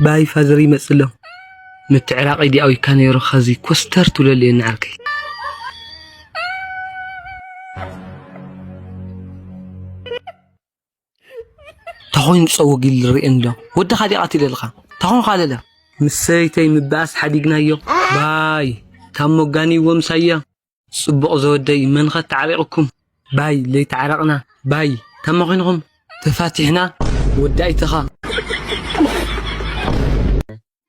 ባይ ፋዘር ይመጽእ ኣሎ። ምትዕራቕ ኢዲ ኣውይካ ነይሩ፣ ኸዚ ኮስተር ትብለሉ እየ ንዓርከይ። ተኾይኑ ጸወግ ኢሉ ዝርእየኒ ኣሎ። ወድኻ ዲኻ ትደልኻ? ተኾንኻ ኣለለ። ምስ ሰበይተይ ምባኣስ ሓዲግናዮ። ባይ ታሞ ጋኒዎ ምሳያ። ጽቡቕ ዘወደይ፣ መንኸ ተዓሪቕኩም? ባይ ለይተዓረቕና። ባይ ታሞ ኾይንኹም? ተፋቲሕና። ወዳኢትኻ።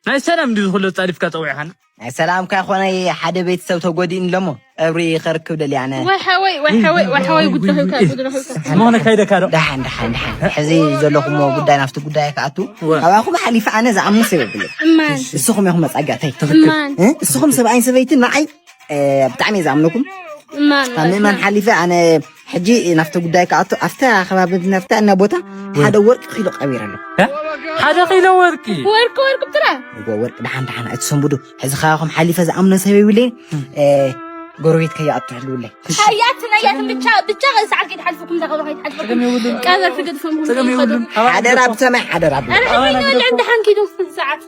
ናይ ሰላም እንዲ ዝኹሎ ጻዲፍካ ጸዊዕኻና? ናይ ሰላም ካይኾነ ሓደ ቤተሰብ ተጎዲእኒ ኣለሞ። ቀብሪ ከርክብ ደልየ ኣነ። ወይ ሓወይ፣ ወይ ሓወይ፣ ወይ ሓወይ፣ ጉድ ረኺብካ፣ ጉድ ረኺብካ። ዝኾነ ካይደካ ዶ? ደሓን፣ ደሓን፣ ደሓን። ሕዚ ዘለኹሞ ጉዳይ ናብቲ ጉዳይ ክኣቱ። እወ። ካባኹም ሓሊፈ ኣነ ዝኣምኖ ሰብ የብለይ። እማን። ንስኹም ኢኹም መጻጋተይ። እማን። እ? ንስኹም ሰብኣይን ሰበይትን ንዓይ፣ እ፣ ብጣዕሚ እየ ዝኣምነኩም። እማን። ካብ ምእማን ሓሊፈ ኣነ ሕጂ ናብቲ ጉዳይ ክኣቱ፣ ኣብታ ከባቢ ናብታ እና ቦታ ሓደ ወርቂ ኪሎ ቀቢረ ኣሎ። እ? ሓደ ኪሎ ወርቂ? ወርቂ፣ ወርቂ ብትራ? እዎ፣ ወርቂ ደሓን ደሓን ኣይትሰንብዱ። ሕዚ ካባኹም ሓሊፈ ዝኣምኖ ሰብ የብለይን። እ፣ ጎረቤት ከይኣቱ ሕልውለይ። ሓያትን ኣያትን ብቻ፣ ብቻ ሰዓት ከይትሓልፈኩም፣ እዛ ቀብሪ ከይትሓልፈኩም። ጸገም የብሉን። ቀበር ትገድፎም ጸገም የብሉን። ይኸዱ። ሓደራ ብሰማይ ሓደራ ብሉ። ኧረ፣ ኣባና ሓይሚ ግደፎም። ወለን ደሓን ኪዱ ሰዓት።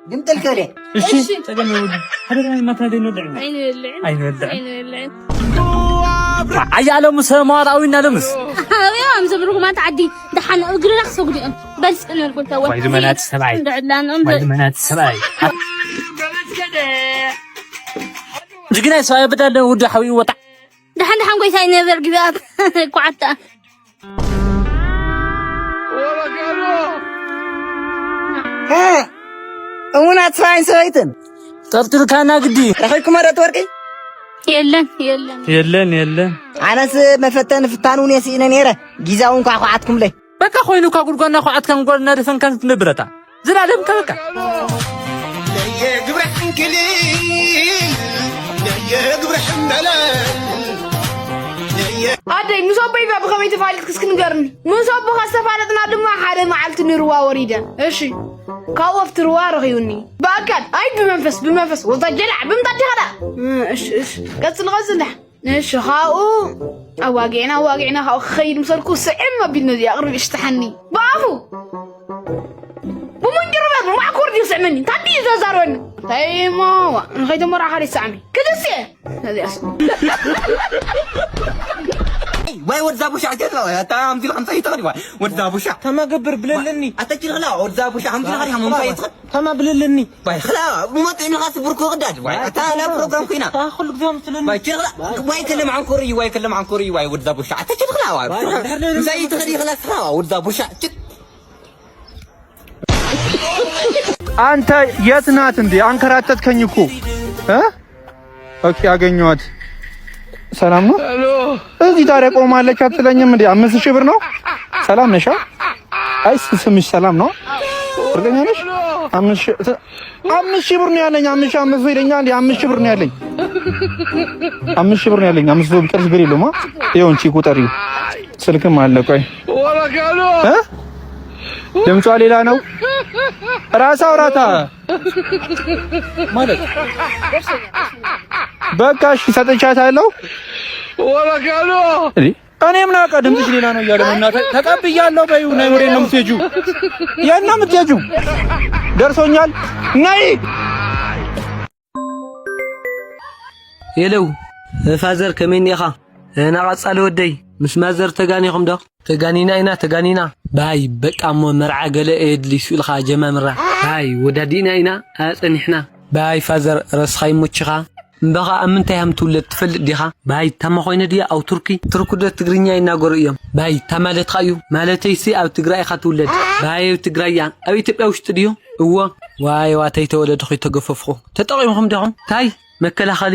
ግምጥል ክብል እየ። እሺ፣ እሺ። ጸገም የብሉን። ሓደራ ማትና ዘይንወድዕ ኢና። ኣይንበልዕን። ኣይንበልዕን። ኣይንበልዕን። ኣያለው ምስ መዋራዊ እና ለምስ። ኣበያ፣ ኣም ዘምርኩማ ተዓዲ፣ ደሓን እግርና ክሰጉዱ እዮም። በል ስእነልኩም ተወ። ዋይ፣ ዝመናት ሰብኣይ። እንድዕላን እምበር። ዋይ፣ ዝመናት ሰብኣይ። ጅግና ሰብኣይ በዳለ ውዱ ሓዊ ወጣ። ደሓን ደሓን ጎይታይ ነበር ግብኣት ኳዓታ። እ፣ እሙናት ሰብኣይን ሰበይትን። ጠርጢርካና ግዲ። ረኺብኩሞ ዶ እቲ ወርቂ? የለን፣ የለን። የለን፣ የለን። ኣነስ መፈተኒ ፍታን እውን የስኢነ ነይረ። ጊዛዊ እንኳ ኳዓትኩምለይ። በቃ ኮይኑ እኳ ጉድጓድና ኳዓትካን ጓል እናደፈንካን ክትነብረታ። ዝላለምካ በቃ። ለየ ግብረ ሕንክሊ፣ ለየ ግብረ ሕንበለ፣ ለየ ኣደይ፣ ምስ ኣቦይ እባ ብኸመይ ተፋሊጥኪ እስኪ ንገርኒ? ምስ ኣቦኻ ዝተፋለጥና ድማ ሓደ መዓልቲ ንርዋ ወሪደ። እሺ፣ ካብኡ ኣብቲ ርዋ ረኺቡኒ። ብኣካል፣ ኣይ ብመንፈስ፣ ብመንፈስ። ወታ ጀላዕ፣ ብምንታይ ዲኻ ደኣ? እሺ፣ እሺ። ቀጽሊ፣ ቀጽሊ። እሺ፣ ካብኡ ኣዋጊዕና፣ ኣዋጊዕና ካብኡ ክኸይድ ምሰልኩ ስዕም ኣቢሉ ነዚ ኣቕርብ ይሽጥሓኒ። ብኣፉ ብመንጀሮ በር ማዕኮር ድዩ ስዕመኒ? እንታይ ድዩ ዘዛርበኒ? እንታይ እሞ፣ ንኸይተመርዓኻ ድዩ ትስዕሚ? ክድስ እየ። ነዚኣስ። ዋይ ወድዛ ቡሻ ጀት፣ ኣታ ኣምዚ ለኸም ጸይተኸዲ፣ ዋይ ወድዛ ቡሻ። ተማ ገብር ብለለኒ። ኣታ ችልኽላ፣ ወድዛ ቡሻ፣ ኣምዚ ለኸዲ፣ ሃሞም ጸይተኸዲ። ተማ ብለለኒ። ባይ፣ ኽላ፣ ብመጥዕ ኢልኻ ስብር ክወቕዳድ፣ ባይ፣ ኣታ፣ ላ ፕሮግራም ኮይና። ኣታ፣ ኩሉ ግዜ ምስለኒ። ባይ፣ ችልኽላ፣ ዋይ፣ ከለም ዓንኮር እዩ፣ ዋይ፣ ከለም ዓንኮር እዩ፣ ዋይ፣ ወድዛ ቡሻ። ኣታ፣ ችልኽላ፣ ዋይ። ባይ፣ ድሕር ድሕር ምሳይ ድሕር ትኸዲ፣ ኽላ፣ ስኻ፣ ወድዛ ቡሻ። ችል-፣ አንተ የት ናት እንዴ? አንከራተትከኝ እኮ። እ? ኦኬ፣ አገኘኋት። ሰላም ነው? እዚህ ታዲያ ቆማለች አትለኝም እንዴ? አምስት ሺህ ብር ነው? ሰላም ነሽ? አ? አይ፣ ስ-፣ ስምሽ ሰላም ነው? እርግጠኛ ነሽ? አምስት ሺህ፣ ት-፣ አምስት ሺህ ብር ነው ያለኝ። አምስት ሺህ አምስት መቶ ይለኛል እንዴ? አምስት ሺህ ብር ነው ያለኝ። አምስት ሺህ ብር ነው ያለኝ። አምስት መቶ ቢቀር ችግር የለውም። አ? ይኸው እንቺ ቁጠሪው። ስልክም አለ። ቆይ። እ? ድምጿ ሌላ ነው። ራስ አውራታ ማለት። በቃ እሺ፣ ሰጥቻታለሁ። እንዴ? እኔ ምን አውቃ፣ ድምፅሽ ሌላ ነው እያለ ነው። እናቴ፣ ተቀብያለሁ በይው። ነይ፣ ወዴት ነው የምትሄጂው? የት ነው የምትሄጂው? ደርሶኛል። ነይ። የለው፣ ፋዘር ከመይ እኒኤኻ? እና ቐጻሊ ወደይ፣ ምስ ማዘር ተጋኒኹም ዶ? ተጋኒና ኢና፣ ተጋኒና። ባይ፣ በቃ እሞ መርዓ ገለ እየድሊ ስኢልካ ጀማምራ። ባይ፣ ወዳዲእና ኢና፣ ኣጸኒሕና። ባይ ፋዘር፣ ረስኻ ይሞችኻ። እምበኻ ኣብ ምንታይ ሃም ትውለድ ትፈልጥ ዲኻ? ባይ፣ ታማ ኮይነ ድየ ኣብ ቱርኪ? ቱርክ ዶ ትግርኛ ይናገሩ እዮም? ባይ፣ ታ ማለትኻ እዩ። ማለተይሲ ኣብ ትግራይ ኢኻ ትውለድ። ባይ፣ ኣብ ትግራይ እያ። ኣብ ኢትዮጵያ ውሽጢ ድዩ? እዎ። ዋይ፣ ዋተይ ተወለድኹ ተገፈፍኹ። ተጠቒምኹም ዲኹም? ታይ? መከላኸሊ።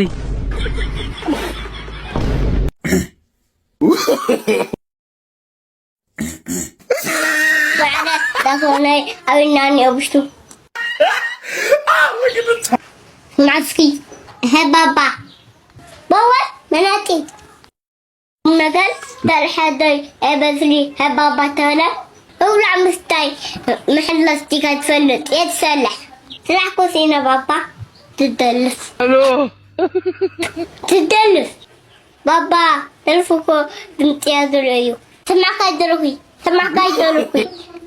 በዓለ ዳኾናይ ኣበይና እኒኦ ብሽቱ? ናስኪ፣ ሀባባ፣ በወ፣ መናጢ። ቁም ነገር፣ ደርሐ ዶይ ኤበዝሊ፣ ሀባባ ተበለ፣ እብላዕ ምስታይ፣ ምሕለስ ዲካ ትፈልጥ፣ የትሰለሕ። ስራሕ ኮሲነ ባባ፣ ትደልፍ። ትደልፍ። ባባ፣ እልፍ እኮ ድምፅያ ዝርእዩ። ስማዕካ ይደልኹ፣ ስማዕካ ይደልኹ።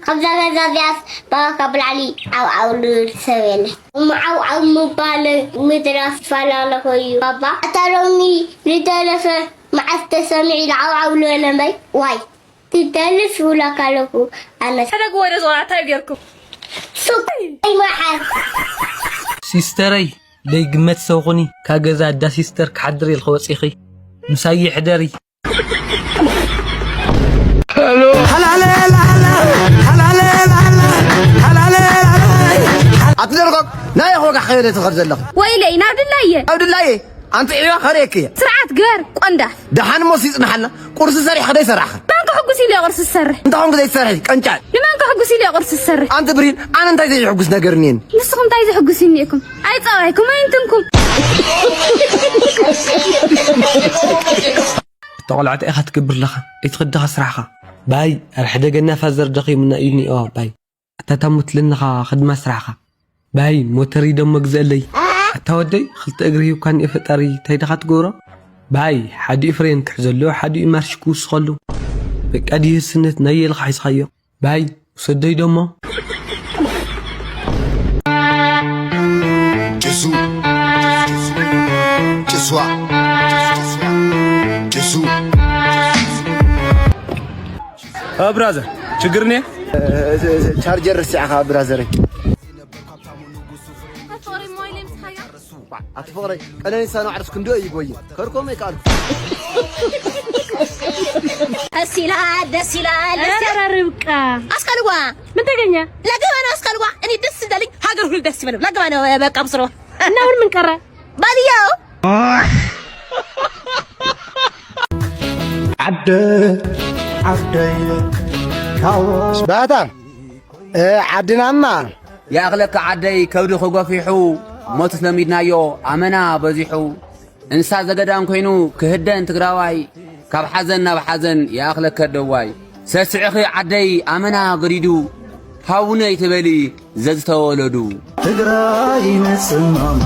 ካብዛ ገዛ እዚኣስ ባባ ካብ ላዕሊ ዓው ዓው ልብል ሰብ የለ። እሞ ዓው ዓው ምባል ምድራፍ ይፈላለኹ እዩ ባባ። ኣታ ሎሚ ልደረፈ መዓስ ተሰሚዑ ኢሉ ዓው ዓው ልበለ እምበይ? ዋይ ትደልፍ ይብለካ ኣለኹ ኣነስ። ሕደግዎ ኢለ ዝኾነ እንታይ ጌርኩም? ሱቅ ኣይመሓር። ሲስተረይ ለይግመት ሰው ኹኒ ካብ ገዛ ኣዳ ሲስተር ክሓድር ኢልኺ ወፂኺ ምሳይ ይሕደሪ። ኣትደርቆቅ ናይ ኾጋ ከየደ ትኸድ ዘለኽ ወይለይ ናብ ድላየ ኣብ ድላየ ኣንቲ ዕዮ ከርእየክ እየ ስርዓት ግበር ቆንዳፍ። ደሓን ሞስ ይጽንሓልና ቁርሲ ሰሪሕ ከደይ ሰራሕኻ መን ከሕጉስ ኢሉ እየ ቁርሲ ዝሰርሕ? እንታይ ኾንክ ዘይትሰርሒ ቀንጫል ንመን ከሕጉስ ኢሉ እየ ቁርሲ ዝሰርሕ? ኣንቲ ብሪን ኣነ እንታይ ዘይሕጉስ ነገር እኒኤኒ ንስኹም እንታይ ዘሕጉስ እኒኤኩም? ኣይፀባይኩም ኣይንትንኩም። እተቆልዐተ ኢኻ ትገብር ኣለኻ ኣይትኸድኻ ስራሕኻ ባይ ኣርሕደገና ፋዘር ደኺሙና እዩ ኒኦ ባይ ኣታ ታሙት ልንኻ ኽድማ ስራሕኻ ባይ ሞተር ይደሞ ግዘለይ ኣታ ወደይ ክልተ እግሪ ሂብካ ኒኦ ፈጣሪ እንታይ ድኻ ትገብሮ ባይ ሓዲኡ ፍሬን ክሕዘሉ ሓዲኡ ማርሽ ክውስኸሉ በቃ ድዩ ስነት ናይ የልኻ ሒዝኻዮ ባይ ውሰደይ ደሞ ጭሱ ጭሷ ጭሱ ብራዘር ችግር ኔ ቻርጀር ረሲዕኻ ብራዘረይ ኣትፈቕሪ ሞባይለይ ምስሓያ ኣቲ ፍቕረይ ቀነኒሳ ንባዕልስ ክንድኦ እዩ ጎየ ከርኮም ኣይከኣልኩ ደስ ይላል ደስ ይላል ደስ ይላል ኧረ ርብቃ ኣስቀልዋ ምን ተገኘ? ለገባና ኣስቀልዋ እኔ ደስ እንዳለኝ ሀገር ሁሉ ደስ ይበለው ለገባና በቃ ብስሮ እና አሁን ምን ቀረ? ባልየው ዓደ ዓደይ ካዎ ባታ ዓድናማ ይኣኽለካ ዓደይ ከብድኺ ገፊሑ ሞትስ ለሚድናዮ ኣመና በዚሑ እንስሳ ዘገዳም ኮይኑ ክህደን ትግራዋይ ካብ ሓዘን ናብ ሓዘን ይኣኽለከ ደዋይ ሰስዕኺ ዓደይ ኣመና ገዲዱ ሃውነ ይትበሊ ዘዝተወለዱ ትግራይ ንጽማማ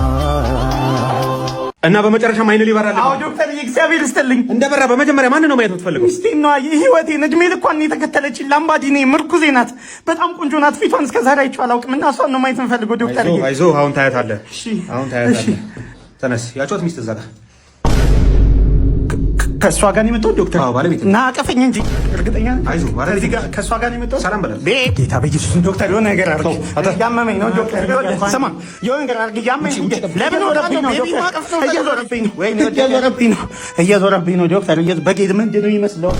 እና በመጨረሻ አይን ሊበራል አዎ ዶክተር እግዚአብሔር ይስጥልኝ እንደበራ በመጀመሪያ ማን ነው ማየት የምትፈልገው? ሚስቴን ነዋ የህይወቴን እድሜ ልኳን የተከተለችኝ ላምባዲኔ ምርኩዜ ናት። በጣም ቆንጆ ናት። ፊቷን እስከ ዛሬ አይቼው አላውቅም እና እሷን ነው ማየት የምፈልገው ዶክተር። አይዞህ አይዞህ አሁን ታያታለህ። እሺ አሁን ታያታለህ። እሺ ተነስ ያጫት ሚስት እዛ ጋር ከእሷ ጋር ነው የመጣሁት ዶክተር። አዎ፣ ባለቤት ና አቀፈኝ እንጂ እርግጠኛ ነኝ። አይዞህ፣ ባለቤት ከዚህ ጋር ከእሷ ጋር ነው የመጣሁት። ሰላም በላት። ቤ- ጌታ በኢየሱስ ዶክተር የሆነ ነገር አድርግ። አንተ- እያመመኝ ነው ዶክተር። ይኸውልህ ስማ የሆነ ነገር አድርግ እያመመኝ ውጪ፣ ውጪ፣ ጠብቂ። ለምን ወጣ ነው ቤቢ ማቀፍ ነው እየዞረብኝ ነው። ወይኔ እየዞረብኝ ነው። እየዞረብኝ ነው ዶክተር። እየዞ- በጌ ምንድን ነው የሚመስለው?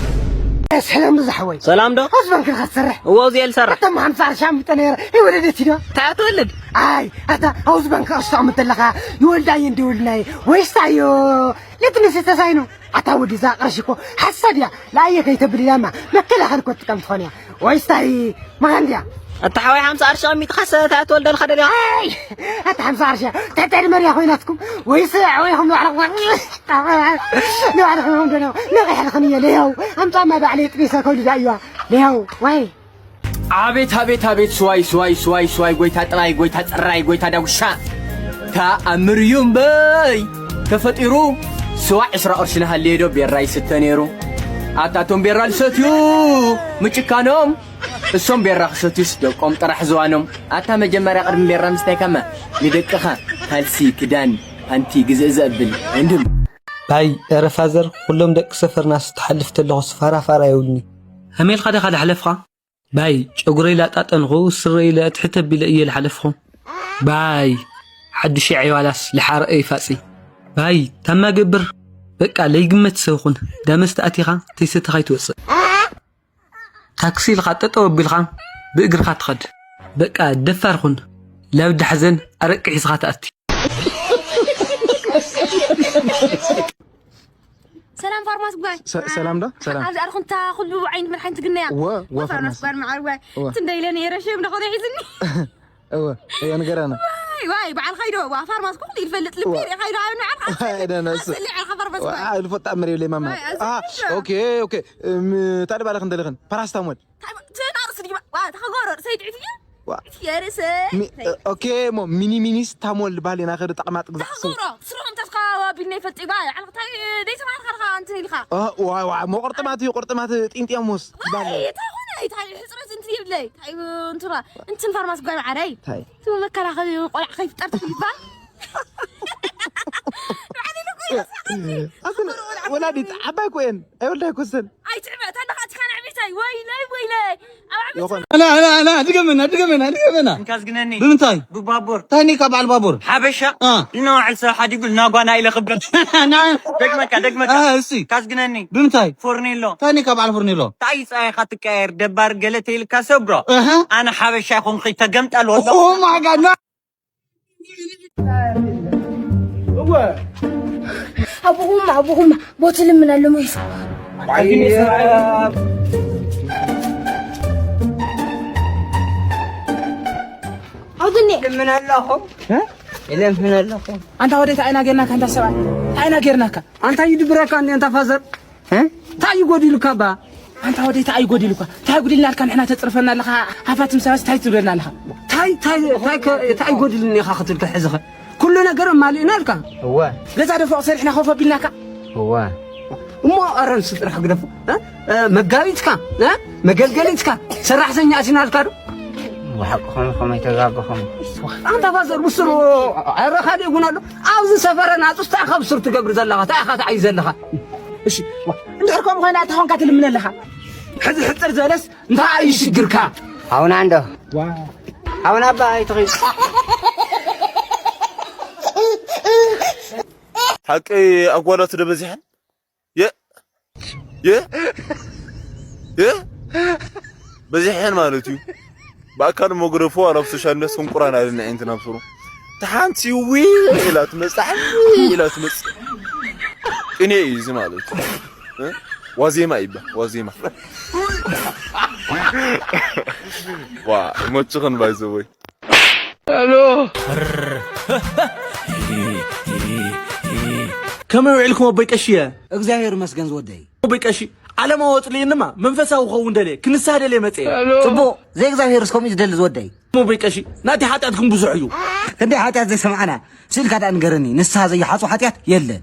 ሰላም ዝሓወይ ሰላም ዶ ኣውዚ ባንክ ኢኻ ትሰርሕ እዎ እዚኤ ዝሰርሕ እቶም ሓምሳ ቅርሺ ኣምጠ ነይረ ይወለደት ዶ እንታይ ትወልድ ኣይ ኣታ ኣውዚ ባንክ ቅርሺ ተቕምጥ ኣለኻ ይወልዳየ እንዲ ይወልድናየ ወይስ ኣዮ ለትንስ ተሳይኑ ኣታ ወዲ እዛ ቅርሺ እኮ ሓሳድ እያ ለኣየ ከይተብል ኢላማ መከላኸል እኮ ትጥቀም ትኾን እያ ወይስ ታይ መኻን ድያ ኣታ ሓወይ ሓምሳ ቅርሺ ኣሚጥኻስ እንታይ ትወልደልካ ደልያ ኣይ ኣታ ሓምሳ ቅርሺ ትሕቲ ዕድመ ድያ ኮይናትኩም ወይስ ኣዕወይኹም ንባዕልኹም ንባዕልኹም ዶ ነቒሕልኽን እየ ለያው ኣምፃማ ባዕለይ ጥቢሰ ከውልዳ እዩዋ ለያው ዋይ ኣቤት ኣቤት ኣቤት ስዋይ ስዋይ ስዋይ ስዋይ ጎይታ ጥራይ ጎይታ ጽራይ ጎይታ ዳጉሻ ተኣምር እዩ እምበይ ተፈጢሩ ስዋ ዕስራ ቅርሺ ናሃለየ ዶ ቤራ ይስተ ነይሩ ኣታቶም ቤራ ዝሰትዩ ምጭካኖም እሶም ቤራ ክሰትዩስ ደቆም ጥራሕ ዝዋኖም ኣታ መጀመርያ ቅድሚ ቤራ ምስታይ ከመ ንደቅኻ ካልሲ ክዳን ፓንቲ ግዝእ ዘብል እንድም ባይ እረ ፋዘር ኩሎም ደቂ ሰፈርናስ ትሓልፍ ተለኹስ ፋራ ፋራ የብሉኒ። ከመይ ኢልካ ዲኻ ዝሓለፍኻ? ባይ ጨጉረይ ላጣጠንኹ ስረይ ለእትሕት ኣቢለ እየ ዝሓለፍኹ። ባይ ሓዱሽ የዐይ ዋላስ ልሓረአ ይፋፂ። ባይ ታማ ገብር በቃ ለይግመት ሰብ ኹን ዳመስተ ኣቲኻ ተይሰተኻ ኣይትወፅእ። ታክሲ ኢልኻ ጠጠው ኣቢልኻ ብእግርኻ ትኸድ። በቃ ደፋር ኹን ላብ ዳሕዘን ኣረቂ ሒዝኻ ትኣቲ። ሰላም ፋርማስ ጓይ ሰላም ዶ ሰላም ኣብዚ ኣርኹንታ ኩሉ ዓይነት መድሓኒት ትግነያ ወ ወ ፋርማስ ጓር መዓር ጓይ ወ። ትንደይ ኢለ ነይረ ሸም ደኾነ ሒዝኒ እወ እወ ንገራና ዋይ ዋይ በዓል ኻይዶ ዋ ፋርማስ ኩሉ ይፈልጥ ልቢ ሪእኻ ኢዶ ኣብ ንዓል ደነስ ኣስሊ ዓኻ ፋርማስ ጓይ ልፎ ጣምር የብለይ ማማ ዋይ፣ ኣስሊ ኣሃ፣ ዓኻ። ኦኬ ኦኬ እም፣ እንታይ ድባለ ክንደልኽን ፓራስታሞል ትናርስ ድግባ ዋ ተኸጎሮ ሰይድ ዕትዮ ዋ። የርሰ ሚ- ኦኬ ሞ ሚኒ ሚኒስ ታሞል ድባል ኢና ኸዲ ጣቕማጥ ግዛዕ ስው ተኸጎሮ ስሩቕ እንተትካ ኣቢልና ይፈልጥ ጓ ዓልኽታይ ደይሰማዕልካ ርኻ እንትን ኢልካ ዋ ዋ ሞ ቁርጥማት እዩ ቁርጥማት ጢንጥያሞስ ድባል ተኾነ እንታይ እንታይ ሕጽረት እንትን ይብለይ እንታይ እንትና እንትን ፋርማሲ ጓይ ማዓረይ እንታይ እቲ መከላኸሊ ቆልዓ ከይፍጠር ትብል ይባል። ወላዲት ዓባይ ኮይን ኣይወልዳይ ኮሰን ኣይትዕበ ታለኻ ትካን ዕቤታይ ወይለይ ወይለይ ኣና ኣና ኣና ድገመና ድገመና ድገመና እንካዝግነኒ ብምንታይ ብባቡር ታይኒ ካብ በዓል ባቡር ሓበሻ ንባዕል ሰብ ሓዲጉ ናጓና ኢለ ክብል ደግመካ ደግመካ እሲ ካዝግነኒ ብምንታይ ፎርኔሎ ታይኒ ካብ በዓል ፎርኔሎ ታይ ፃይኻ ትቀየር ደባር ገለ ተይልካ ሰብሮ ኣነ ሓበሻ ይኹን ከይተገምጠል ወሎ ኣቡኹም ኣቡኹም ቦቲ ልምን ኣሎ ሞይሱ ኣውድኒ ልምን ኣለኹ ይለምን ኣለኹ ኣንታ ወደታ ኣይና ጌርናካ እንታ ሰብኣይ ኣይና ጌርናካ ኣንታ ይድብረካ እንዴ እንታ ፋዘር እንታይ እዩ ጎዲሉካ ባ ኣንታ ወደይ እንታይ እዩ ጎዲሉካ እንታይ ጉዲልና ኣልካ ንሕና ተፅርፈና ኣለኻ ሃፋትም ሰባት እንታይ ትብለና ኣለኻ እንታይ እንታይ እንታይ ከ- እንታይ ጎዲሉኒ ኢኻ ክትብል ከሕዝኸ ኩሉ ነገር ኣማሊእና ኣልካ እወ ገዛ ዶ ፎቕ ሰሪሕና ኮፍ ኣቢልናካ እወ እሞ ኣረንሱ ጥራሕ ግደፎ እ? እ፣ መጋቢትካ እ? መገልገሊትካ ሰራሕተኛ ኣሲናልካ ዶ ብሓቂ ኸመይ ኸመይ ተጋገኹም ኣንታ ፋዘር ብስሩ ኣረ ካልእ እውን ኣሎ ኣብዚ ሰፈረ ናፁስ እንታይ ኢኻ ብስሩ ትገብር ዘለኻ እንታይ ኢኻ ትዓዩ ዘለኻ እሺ እንድሕር ከምኡ ኮይና እታ ኾንካ ትልምነ ኣለኻ ሕዚ ሕፅር ዝበለስ እንታይ እዩ ሽግርካ ሓውና እንዶ ሓውና ኣባ ኣይትኺድ ሓቂ ኣጓላት ዶ በዚሐን የ የ የ በዚሐን ማለት እዩ ብኣካል መግረፎ ኣብ ሶሻል ሚዲያ ስንቁራን ኣይደናዕን ትናብስሩ ተሓንቲ ዊ ኢላ ትመጽእ ሓንቲ ኢላ ትመጽእ ቅኔ እዩ እዚ ማለት እዩ እ? ዋዜማ ይበሃል ዋዜማ ዋ ይመችኽን ባይዘወይ ከመይ ውዒልኩም ኣቦይ ቀሽየ እግዚኣብሔር ይመስገን ዝወደይ ኣቦይ ቀሺ ዓለማዊ ኣጽልእንማ መንፈሳዊ ክኸውን ደልየ ክንስሃ ደልየ መጽየ ጽቡቕ ዘይእግዚኣብሔርስ ከምኡ እዩ ዝደሊ ዝወደይ ኣቦይ ቀሺ ናተይ ሓጢኣት ግን ብዙሕ እዩ ክንደይ ሓጢኣት ዘይሰማዕና ስኢልካ ደኣ ንገረኒ ንስሃ ዘይሓጹ ሓጢኣት የለን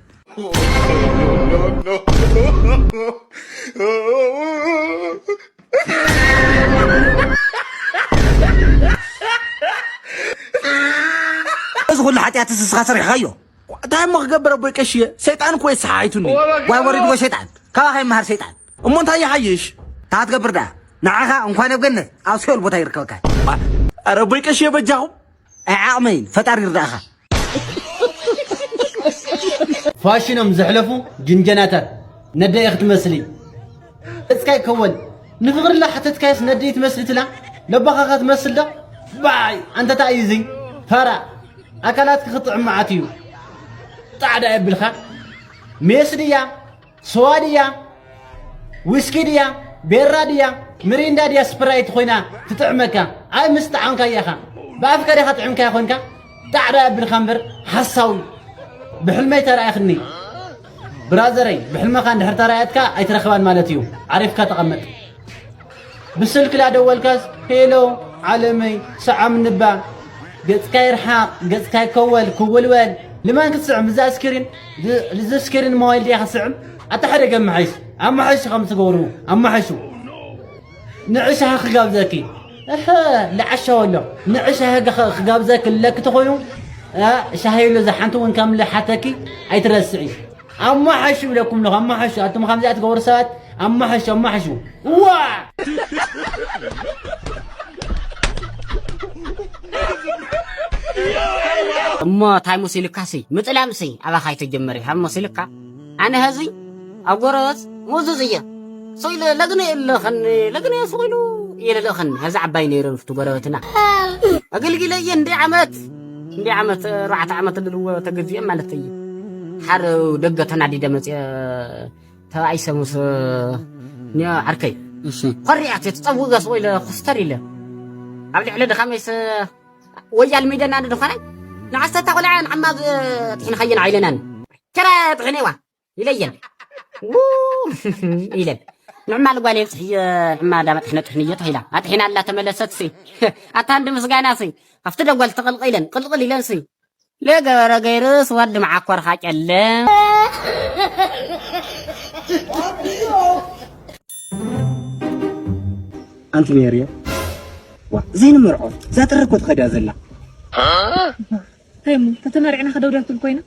እዚ ኩሉ ሓጢኣት ንስኻ ሰሪሕኻዮ እንታይ እሞ ክገብር ኣቦይ ቀሽየ ሰይጣን እኮ የሰሓሓይቱኒ ዋይ ወሪድዎ ሰይጣን ካባኻ ይመሃር ሰይጣን እሞ እንታይ ይሓይሽ እንታይ ክትገብር ደኣ ንዓኻ እንኳን ኣብ ገነት ኣብ ሲኦል ቦታ ይርከበካ ኣረ ኣቦይ ቀሽየ በጃኹም ኣይዓቕመይን ፈጣሪ ይርዳእኻ ፋሽኖም ዘሕለፉ ጅንጀናታት ነደይ ክትመስሊ ገጽካ ይከወል ንፍቕርላ ሓተትካየስ ነደይ ትመስሊ ትላ ለባኻኻ ትመስል ዶ ባይ ኣንተታ እዩ እዚ ፋራ ኣካላትኪ ክጥዕም መዓት እዩ ጻዕዳ የብልካ ሜስ ድያ ስዋ ድያ ዊስኪ ድያ ቤራ ድያ ምሪንዳ ድያ ስፕራይት ኮይና ትጥዕመካ ኣይ ምስ ጠዓምካያ ኢኻ ብኣፍካ ዲኻ ጥዕምካያ ኮንካ ጣዕዳ ኣቢልካ እምበር ሓሳዊ ብሕልመይ ተራእኽኒ ብራዘረይ ብሕልመኻ እንድሕር ተራእየትካ ኣይትረኽባን ማለት እዩ ዓሪፍካ ተቐመጥ ብስልክ ላደወልካስ ሄሎ ዓለመይ ሰዓም ንባ ገጽካ ይርሓቕ ገጽካ ይከወል ክውልወል ልመን ክትስዕም እዛ ስክሪን እዚ ስክሪን ሞባይል ድያ ክትስዕም ኣታ ሓደ ገመሓይሽ ኣመሓይሽ ከም ትገብሩ ኣመሓይሹ ንዕሻ ክጋብዘኪ እህ ለዓሻ ወሎ ንዕሻ ክጋብዘኪ ለኪ ተኾይኑ ሻሂ ኢሉ ዝሓንቲ እውን ከም ልሓተኪ ኣይትረስዒ ኣማሓሹ ይብለኩም ኣለኹ ኣማሓሹ ኣቱም ከምዚኣ ትገብሩ ሰባት ኣማሓሹ ኣማሓሹ ዋ እሞ ታይ መሲልካ ሲ ምጥላም ሲ ኣባኻ ኣይተጀመረ ሃብ መሲልካ ኣነ ሀዚ ኣብ ጎረበት ሙዙዝ እየ ሰው ኢለ ለግነ የለኸን ለግነ ስቑ ኢሉ እየ ለለኸን ሀዚ ዓባይ ነይረ ንፍቱ ጎረበትና ኣገልጊለ እየ እንደ ዓመት እንደ ዓመት ኣርባዕተ ዓመት ልልዎ ተገዚኦም ማለት እዩ ሓደ ደገ ተናዲደ መፅየ ተባኢሰ ምስ ዓርከይ ኮሪዓት ተፀውገ ስቑ ኢለ ኮስተር ኢለ ኣብ ልዕሊ ድኻመይስ ወያል ሚደና ድኾነ ንዓሰርተ ቆልዓ ንዓማ ጥሒንኻየን ዓይለናን ከረ ጥሒነዋ ኢለየን ኢለን ንዕማ ልጓል የብፅሕዮ ንዕማ ዳመጥሕነ ጥሕንዮ ተኺላ ኣጥሒና ኣላ ተመለሰት ሲ ኣታ እንዲ ምስጋና ሲ ኣብቲ ደጓል ተቐልቂለን ቅልቕል ኢለን ሲ ለገበረ ገይርስ ወዲ መዓኮርኻ ጨለም ኣንቲ ሜሪ ዋ ዘይንመርዖ እዛ ጥሪ እኮ ትኸዳ ዘላ እንታይ እሞ ተተመርዕና ከደውዳትል ኮይና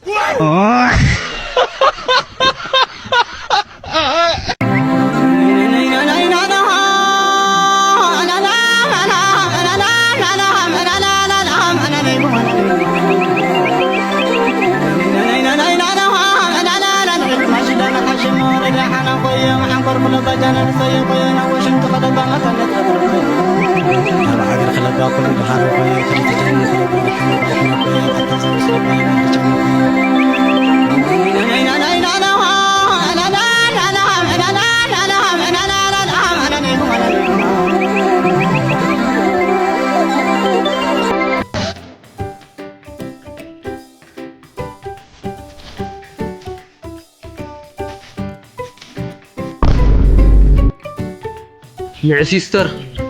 ንዕ ሲስተር።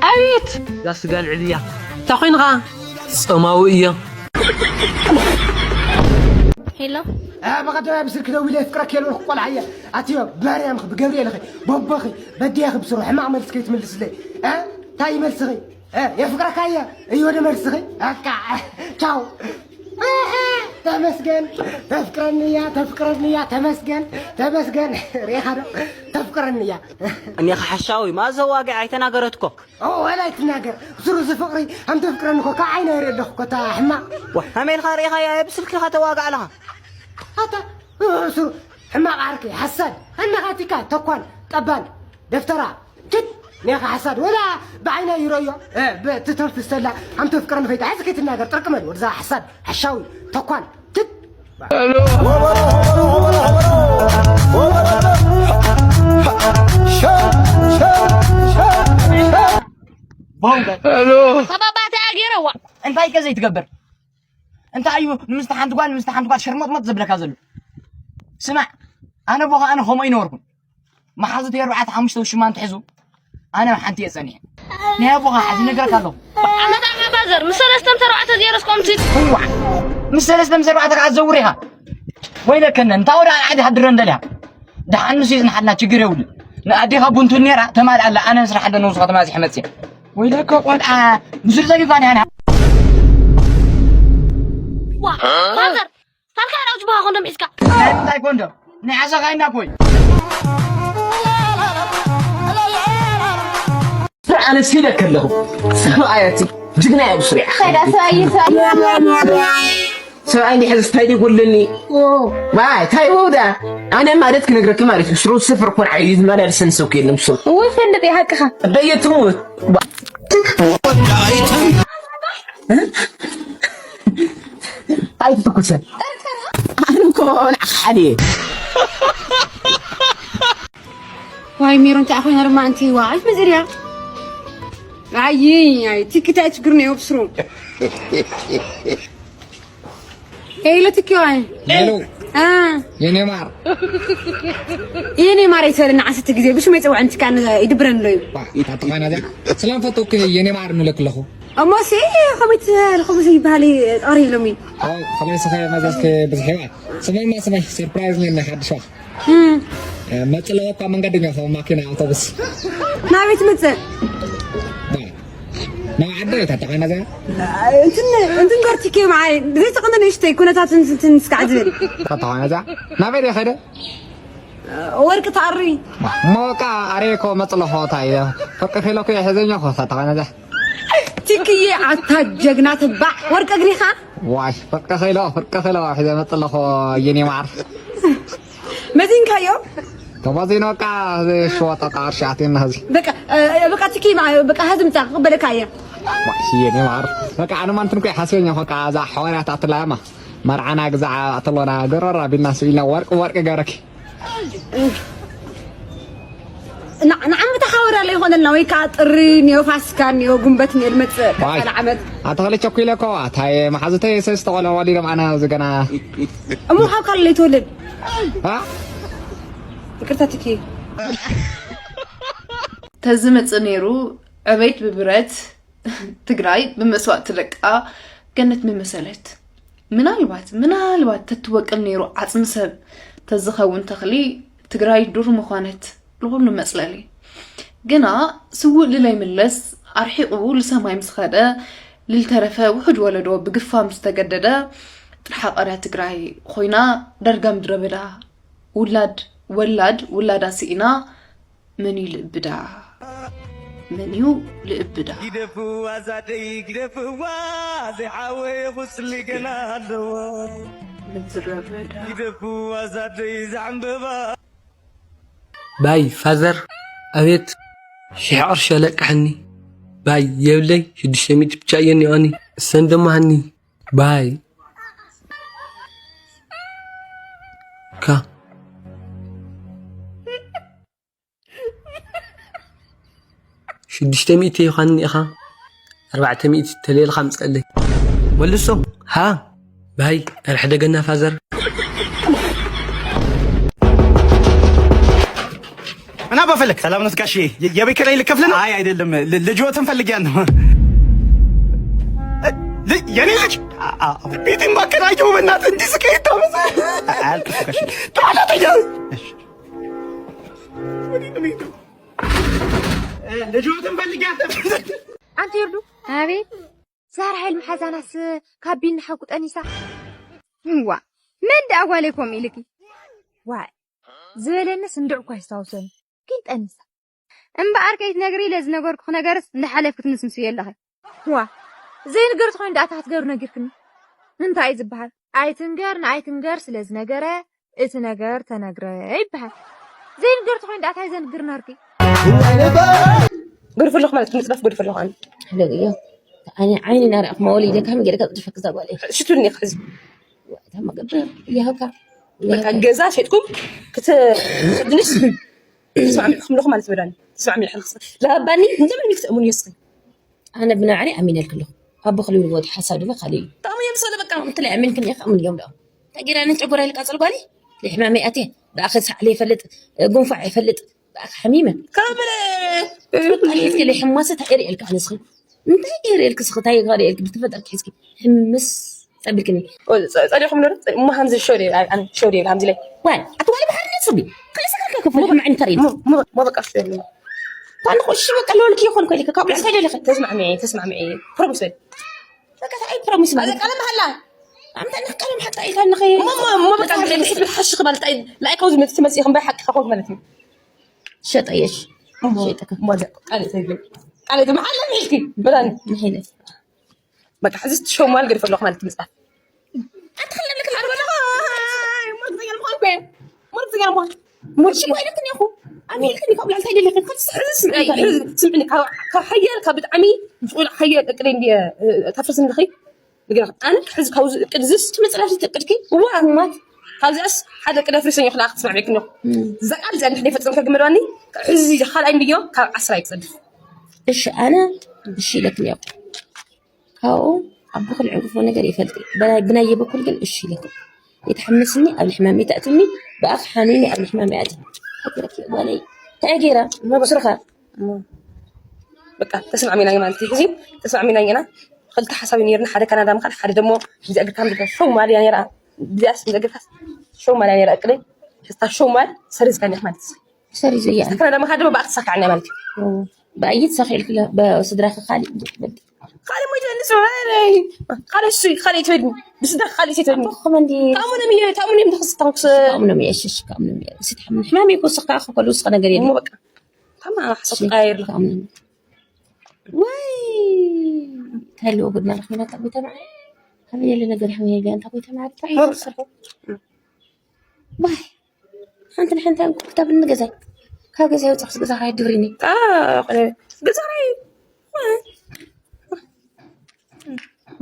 ኣቤት። እዛ ስጋ ልዕል እያ። እንታይ ኮይንኻ? ጾማዊ እየ። ሄሎ በቐደም ኣብ ስልኪ ደዊለ የፍቅረኪ የልበልኩ ቆልዓ እየ ኣትዮ ብማርያምኺ ብገብርኤልኺ በቦኺ በዲያኺ ብስሩ ሕማቕ መልሲ ከይትምልስለይ እንታይ መልስኺ የፍቅረካ እየ እዩ ወደ መልስኺ በቃ ቻው ተመስገን ተፍቅረኒ እያ ተፍቅረኒ እያ ተመስገን ተመስገን ሪኢኻ ዶ ተፍቅረኒ እያ እኔ ሓሻዊ ማዘዋግዕ ኣይተናገረትኮ ወላ ኣይትናገር ስሩ እዚ ፍቅሪ ከም ተፍቅረኒ እኮ ካብ ዓይና ይርኢ ኣለኹ እኮ እታ ሕማቕ ከመይ ኢልካ ርኢኻያ ብስልኪ ኢኻ ተዋግዕ ኣለኻ ኣታ ስሩ ሕማቕ ዓርኪ ሓሳድ ኣናኻቲካ ተኳን ጠባን ደፍተራ ችት ኔኻ ሓሳድ ወላ ብዓይና ይረዮ ትተንፍስ ተላ ኣም ተፍቅረኒ ፈይታ ሕዚ ከይትናገር ጥርቅመል ወድዛ ሓሳድ ሓሻዊ ተኳን ችት ሰባባታ ገይረዋ እንታይ ከ ዘይትገብር እንታይ እዩ ንምስቲ ሓንቲ ጓል ንምስቲ ሓንቲ ጓል ሸርሞጥሞጥ ዘብለካ ዘሎ ስማዕ ኣነ ቦኻ ኣነ ከምኡ ይነበርኩን መሓዙት ኣርባዕተ ሓሙሽተ ውሽማ እንትሕዙ ኣነ ሓንቲ እየ ጸኒሐ ናይ ኣቦኻ ሕዚ ነግረካ ኣለኹ ዓመት ዓመት ባዘር ምስ ሰለስተ ምስ ኣርባዕተ ዜሮ እስኮምሲ እዋ ምስ ሰለስተ ምስ ኣርባዕተ ከዓ ዘውር ኢኻ ወይለከነ እንታ ወደ ኣዓዲ ሃድረ እንደልያ ደሓን ንሱ ይዝንሓልና ችግር የብሉ ንኣዴኻ ቡንቱ ነራ ተማልኣላ ኣነ ስራሕ ኣለ ንውስኻ ተማዚሐ መፅእ ወይለካ ቆልዓ ምስሉ ዘጊባን ያና ዋ ባዘር ታልካ ራውጅ በኻ ኮንዶም ሒዝካ እንታይ ኮንዶም ናይ ዓሰኻ ኢና ኮይ ኣነ ሲለ ከለኹ ሰብኣያቲ ጅግና እዮም ስሪዓ ሰብኣይ እንዲሕ ዝታይ ይጉልኒ ዋይ ታይ ወውዳ ኣነ ማለት ክነግረኪ ማለት እዩ ስሩ ስፍር ኮን ዓዩ ዝመላለሰን ሰው የለም ስሩ ወይ ፈንድጥ ይሃቅኻ በየትሙት ኣይትኩሰን ኣነ ኮን ሓደ ዋይ ሜሮን እንታይ ኮይና ድማ ኣንቲ ዋ ኣይትመፅእ ድያ ኣይ ኣይ ቲኪታ ችግር ነው ብስሩ ሄሎ ትኪ ዋይ ሄሎ የኔ ማር የኔ ማር ይሰልና ዓሰተ ግዜ ብሽመይ ፀውዐን ትካን ይድብረን ሎ እዩ ታጥፋና ዚኣ ስላም ፈቶክ የኔ ማር ንለክለኹ እሞሲ ከመይ ትልኹም ዘይበሃል ጠሪ ኢሎሚ ከመይ ስኸ መዘስከ ብዝሕዋ ስመይማ ስመይ ሰርፕራይዝ ነና ሓድሽዋ መፅለወ እኳ መንገደኛ ኸ ማኪና ኣውቶቡስ ናበይ ትመፅእ ናብ ዓዲ ተጠቐነዘ እንትን ገርቲኪ መዓይ ዘይተቐነ ንእሽተይ ኩነታት እንትን ስካዕ ዝብል ተጠቐነዘ ናበይ ደ ኸደ ወርቂ ተኣሪ ሞቃ ኣሬኮ መፅለኾታ እየ ፈቅኺለኩ የሕዘኛ ኾ ተጠቐነዘ ትክዬ ኣታ ጀግና ትባዕ ወርቂ እግሪኻ ዋይ ፍርቂ ኸይሎ ፍርቂ ኸይሎ ሒዘ መፅለኹ የኔ ማዓር መዚንካዮ ተባዚኖ ቃ ሽወጠ ቃርሻቴና ዚ በቃ በቃ ትኪ በቃ ሀዝምታ ክበለካ እየ የኔ ማዓር በቃ ኣነ ማንትን ኮ ሓስበኛ ኾ ቃ ዛ ሓዋርያት ኣትላማ መርዓና ግዛዓ ኣተሎና ገረራ ቢልና ስኢልና ወርቂ ወርቂ ገረኪ ንዓመት ሓወር ያለ ይኾነልና ወይ ከዓ ጥሪ ኒዮ ፋሲካ ኒዮ ጉንበት ኒዮ ልመፅእ ቀፃሊ ዓመት ኣተኸለ ቸኩ ኢለ እኮ ኣታይ መሓዙተይ ሰለስተ ቆልዑ ወሊዶም ኣነ ኣብዚ ገና እሞ ካብ ካልእ ለይትወልድ ይቅርታ ትኪ ተዝመፅእ ነይሩ ዕቤት ብብረት ትግራይ ብመስዋእቲ ደቃ ገነት ምመሰለት። ምናልባት ምናልባት ተትወቅል ነይሩ ዓፅሚ ሰብ ተዝኸውን ተኽሊ ትግራይ ዱር ምኾነት። ንኹሉ መፅለሊ። ግና ስውእ ልለይምለስ ኣርሒቑ ልሰማይ ምስ ኸደ፣ ልልተረፈ ውሑድ ወለዶ ብግፋ ምስ ተገደደ፣ ጥርሓ ቐርያ ትግራይ ኾይና፣ ዳርጋ ምድረ በዳ። ውላድ ወላድ ውላዳ ስኢና፣ መን እዩ ልእብዳ? መን እዩ ልእብዳ? ግደፍዋ ዛደይ፣ ግደፍዋ፣ ዘይሓወየ ቁስሊ ገና ኣለዎ። ምድረ በዳ። ግደፍዋ ዛደይ፣ ዛዕምበባ። ባይ ፋዘር፣ ኣቤት። ሺሕ ቅርሺ ኣለቅሐኒ። ባይ የብለይ፣ ሽዱሽተ ሚእቲ ብቻ እየን እኒኦኒ። እሰን ደሞ ሃኒ። ባይ። ካ። ሽዱሽተ ሚእቲ ይዃንኒ ኢኻ። ኣርባዕተ ሚእቲ ተልየልኻ ምጸለይ። መልሶ። ሃ። ባይ፣ ኣረ ሕደገና ፋዘር። ምን አባ ፈለግ? ሰላም ነው ጋሼ? የ- የቤት ኪራይ ልከፍል ነው? አይ አይደለም፣ ል- ልጅዎትን ፈልጊያ ነው። ል- የኔ ልጅ? አ- አ- ቤቴን ባከራየው በእናትህ እንዲህ ስቀይት ታመጣ? አያልቅሱ ጋሼ። ታዲያ ተኛ። እሺ። ወዴት ነው የምሄደው? እ፣ ልጅዎትን ፈልጊያ። ኣንቲ ይርዱ ኣቤት ዛር ሓይል መሓዛናስ ካብ ቢኒ ሓቁ ጠኒሳ። እዋ መን ደኣ ጓለይ ከምኡ ኢልኪ? ዋይ ዝበለንስ እንድዕ እኳ የስታውሰኒ ግን ጠኒሳ። እምበኣር ከይትነግሪ ኢለ ዝነገርኩኺ ነገርስ እንዳሓለፍኪ ትንስንስዮ ኣለኺ። ዋ ዘይንገር ተኾይኑ ደኣ እታ ክትገሩ ነጊርክኒ። እንታይ እዩ ዝበሃል? ኣይትንገር ንኣይትንገር ስለ ዝነገረ እቲ ነገር ተነግረ ይበሃል። ዘይንገር ተኾይኑ ደኣ እንታይ ዘንግር ነርኪ? ገድፈለኹ ማለት ምፅራፍ ገድፈለኹ ኣነ። ኣለግዮ ኣነ ዓይኒ ናርኣኹ መወሊ ኢለ ከመይ ገይረ ከፅድፈክ እዛ ጓል እየ ሽቱኒ ሕዚ እታ መገብር እያሃብካ በቃ ገዛ ሸጥኩም ክትድንሽ ተስማዕሚዕኩም ኣለኹ ማለት ይበላኒ። ተስማዕሚዕ ሕልክስ ለባኒ እንደምን ኢልክ ተእሙን ይስኽን ኣነ ብናዕሪ ኣሚነልክ ኣለኹ ኣቦ ክልብል ወዲ ሓሳብ ድማ ካልእ እዩ ተእሙን የምስለ በቃ ምትላይ ኣሚንክን ኢኻ ኣምን እዮም ደኦም እንታይ ገይራ ነን ጨጎራ ኢልካ ፀልጓኒ ልሕማመይ ኣትየ ብኣኸ ሳዕለ ይፈልጥ ጉንፋዕ ይፈልጥ ብኣኸ ሓሚመ ካብ ሒዝክለይ ሕማሰ እንታይ የርእየልካ ኣነስኺ እንታይ የርእየልክ ስኺ እንታይ የርእየልክ ብተፈጠርክ ሒዝኪ ሕምስ ጸቢልክኒ ጸሊኹም ዶ እሞ ሃምዚ ሸው ደ ኣነ ሸው ደ ሃምዚ ላይ ዋይ ኣቲ ዋለ ብሓርነት ጽቢ ክልሰካ ከፍሉ ማዕን ተሪድ ሞ በቃ ሸው ደ ታንቆ እሺ በቃ ለወልክ ይኾን ኮይልክ ካብ ዕሳይ ደለኸ ተስማዕሚ ተስማዕሚ ፕሮሚስ በል በቃ ታይ ፕሮሚስ ማለት ቃለ መሓላ ኣምታ ንክ ቃለ መሓላ ኢልካ ንኸ ሞ ሞ በቃ ብልሓሽ ክባል ታይ ላይክ ወዝ መት ትመጽእ ከም ባይ ሓቂ ከኾን ማለት ነው ሸጠየሽ ቃለ ተይብል ቃለ ተመሓላ ሚልኪ ብራን ንሄለ በቃ ሕዚ ትሸማል ገድፈ ኣለኹ ማለት ምጽሓፍ ኣትኸለልክ ሓርበለኻ ሞርጽኛ ምዃን እኮ እየ ሞርጽኛ ምዃን ሞርሽ እኮ ኣይነትን እኹ ኣሜልክን ካብ ላልታ ይደለክን ካብ ስሕዚ ስምዕኒ ካብ ካብ ሓያል ካብ ብጣዕሚ ዝቑል ሓያል እቅደይ እንድየ ታፍርስ ንድኺ ንግራ ኣነ ሕዚ ካብዚ እቅድ ዝስ ትመጽላሽ ተቅድኪ እዋ ማት ካብዚኣስ ሓደ ቅድ ኣፍሪሰን ይኽላ ክትስማዕሜክን እኹ እዛ ቃል እዚኣ ንሕደ ፈጸምካ ግመድዋኒ ሕዚ ካልኣይ እንድዮ ካብ ዓስራ ይጸድፍ እሺ ኣነ እሺ ኢለክን እየ ካብኡ ኣቦኺ ልዕንቅፎ ነገር ይፈልጥ ብናየ በኩል ግን እሺ ኢለክን ይትሓምስኒ ኣብ ልሕማም ይተእትኒ ብኣኽ ሓሚኒ ኣብ ልሕማም ይኣቲ ጓለይ እንታይ ገይራ ብስርኻ በቃ ተስማዕሚና ማለት እዩ ሕዚ ተስማዕሚና ኢና ክልተ ሓሳብ ነርና ሓደ ካናዳ ምካድ ሓደ ደሞ እዚ እግርካ ምድረ ሸው ማልያ ነራ ብዚኣስ እዚ እግርካ ሸው ማልያ ነራ እቅደይ ሕዝታ ሸው ማል ሰሪዝካ ነክ ማለት እዩ ሰሪዘያ ካናዳ ምካድ ደሞ ብኣክ ተሳካዕና ማለት እዩ ብኣይት ሰኺልክ በስድራክ ካሊእ ካልእ ሞይተ ንሱ ካልእ እሱ ካልእ ትበድኒ ብስድራክ ካልእ ትበድኒ ከመንዲ ታሙነ ምየ ታሙነ ምትክስ ታንክስ ከሙነ ምየ ሽሽ ከሙነ ምየ ስት ሕማም ይኮስካ ከሉ ስኻ ነገር የለ እሞ በቃ ታማ ሓሰብ ትቃየር ኣለካ ወይ ታይልዎ ጉድና ረኺብና እታ ጎይታ መዓረ ከመይ የለ ነገር ከመይ የለ እንታ ጎይታ መዓረ እንታይ እዩ ዝሰርሖ ዋይ ሓንቲ ንሓንቲ ክተብልኒ ገዛይ ካብ ገዛይ ወፅእ ክስ ገዛ ካይ ድብሪኒ ገዛይ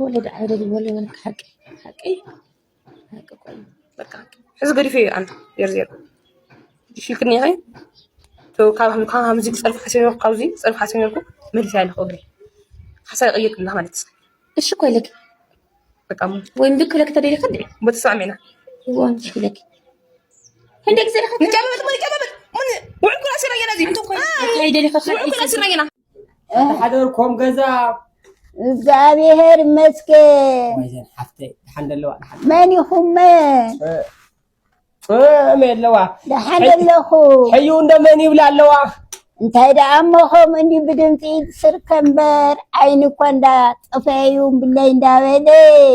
ወለድ ዓውደ ወለ ወለ ሓቂ ሓቂ ሓቂ ኮይኑ በቃ ሕዚ ገዲፈ ኣንተ ዜር ዜር ሽልክኒ ኢኸ ካብ ከምዚ ክፀርፍ ሓሲበ ካብዚ ክፀርፍ ሓሲበ ነርኩ መሊሳ ኣለኹ እግሪ ሓሳብ ይቕይር ክብላ ማለት እሺ ኮይለክ በቃ ወይም ድክ ለክ ተደሊክ እንዴ በተስማሚዕና ወን ሽለክ ክንደይ ግዜ ደኸ ንጨበበት ሞ ንጨበበት ምን ውዕል ኩላ ሲራየና እዚ እንታይ ደሊክ ውዕል ኩላ ሲራየና ሓደርኮም ገዛ እግዚኣብሔር ይመስገን። ወይዘን ሓፍተይ ድሓን ደለዋ ድሓን መን ኢኹመ? መ ኣለዋ ደሓን ኣለኹ። ሕዩ እንዶ መን ይብላ ኣለዋ እንታይ ደኣ እሞ ከምኡ እንዲ ብድምፂ ትስርከ እምበር ዓይኒ እኳ እንዳ ጠፈአዩ እምብለይ እንዳበለ።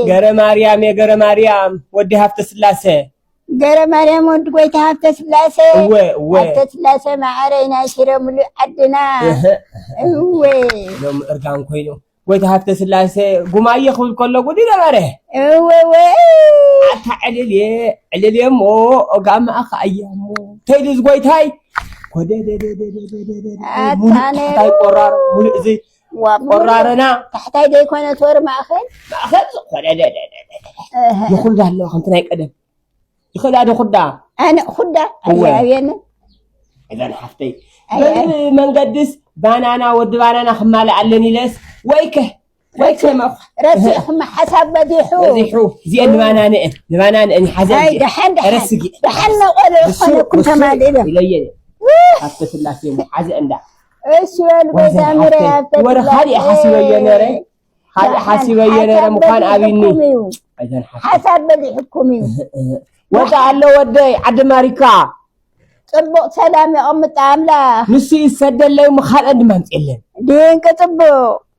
ገረ ማርያም የገረ ማርያም ወዲ ሃፍተ ስላሰ ገረ ማርያም ወዲ ጎይታ ሃፍተ ስላሴ እወ እወ ሃፍተ ስላሴ ማዕረይ ናይ ሽረ ሙሉእ ዓድና። እወ ሎም እርጋን ኮይኑ ጎይታ ሃፍተ ስላሴ ጉማየ ክብል ከሎ ጉዲ ነበረ። እወ እወ ኣታ ዕልልየ ዕልልየ እሞ ኦጋ ማእኻ እያ እሞ ተይሉ ዝጎይታይ ኮደደደደደደደደ ሙሉእ ኣታ ነይሩ። ታሕታይ ቆራር ሙሉእ እዚ ዋ፣ ቆራረና ታሕታይ ዘይኮነ ቶር ማእኸል ማእኸል ዝኾነ ይኹል ኣለዋ ከምቲ ናይ ቀደም ይኽእላ ዶ ኩዳ ኣነ ኩዳ እወ። ኣያብየነ እዘን ሓፍተይ ኣይ፣ በዚ ኣይ። መንገድስ ባናና ወዲ ባናና ክማልእ ኣለን ኢለስ ወይከ ወይከ መኹ ረሲእኹም ሓሳብ በዚሑ በዚሑ እዚአን ንባናንአ ንባናንአ ሓዘ ኣይ ደሓን ደሓን ረስጊ ደሓን ነቆሎ ዝኾነኩም ተማሊለ ኢለየ ኣብተ ስላሴ ሓዘ እንዳ እሺ በሉ ገዛ ምረ ኣብተ ወረ ካልእ ሓሲበዮ ነረ ካልእ ሓሲበዮ ነረ ምዃን ኣብኒ ኣይዘን ሓፍተ ሓሳብ በዚሕኩም እዩ። ወጣ ኣሎ ወደይ ዓዲ ማሪካ ፅቡቕ ሰላም የቐምጣ ኣምላኽ። ንሱ ይሰደለይ እሞ ካልአን ድማ ምፅየለን ድንቂ ፅቡቕ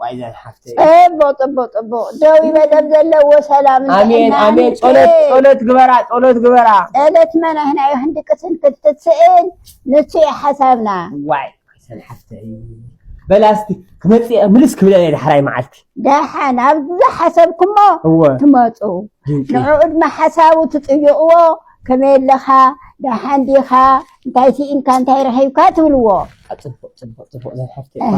ዋይዘን ሓፍተ ፅቡቕ ፅቡቕ ፅቡቕ ደው ይበል ኣብ ዘለዎ ሰላም ኣሜን ኣሜን ጸሎት ጸሎት ግበራ ጸሎት ግበራ ጸሎት መናህና እዩ ህንዲ ቅስን ክትትስእን ንሱ እዩ ሓሳብና። ዋይ ሰን ሓፍተ በላ እስቲ ክመፅእ ምልስ ክብለ እየ ዳሕራይ መዓልቲ ደሓን ኣብዚ ሓሰብኩሞ እወ ትመፁ ድንቂ ንዕኡ ድማ ሓሳቡ ትጥይቕዎ ከመይ ኣለኻ ደሓን ዲኻ እንታይ ስኢንካ እንታይ ረኺብካ ትብልዎ። ፅቡቅ ፅቡቅ ፅቡቅ ዘን ሓፍተ እህ።